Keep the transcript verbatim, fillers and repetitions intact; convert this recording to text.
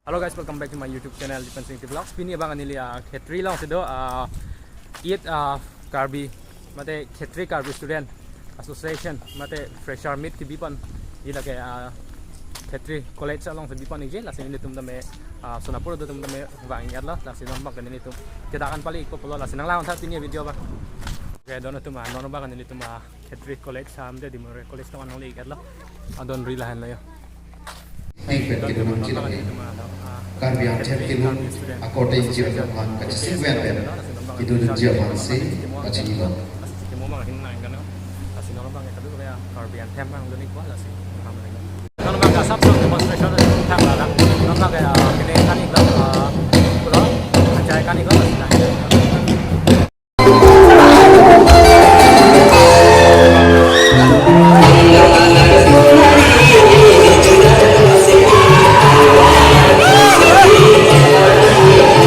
Hello guys, welcome back to my YouTube channel, Dipen Sing Vlogs. Pini abang neli, ah, Khetri along si do, ah, eight, ah, Karbi, mate Khetri Karbi Student Association, mate fresher meet kebi pon, ila ke, ah, Khetri College along si bi pon ikji, lasi nelitum tame, ah, Sonapur atum tame vang-iklo, lasi non abang nelitum kedak an pali ikpo pulo, lasi nanglang-un tha pini video abang. Okay, don atum, ah, non abang nelitum, ah, Khetri College, ah, mate Dimore College tong an nangli-iklo. Adon ri lahenlo yo. Hai pen kedun chilake. Karbi Anglong kedun according to Japan kachesik ven pen kedun Japan si kachilo.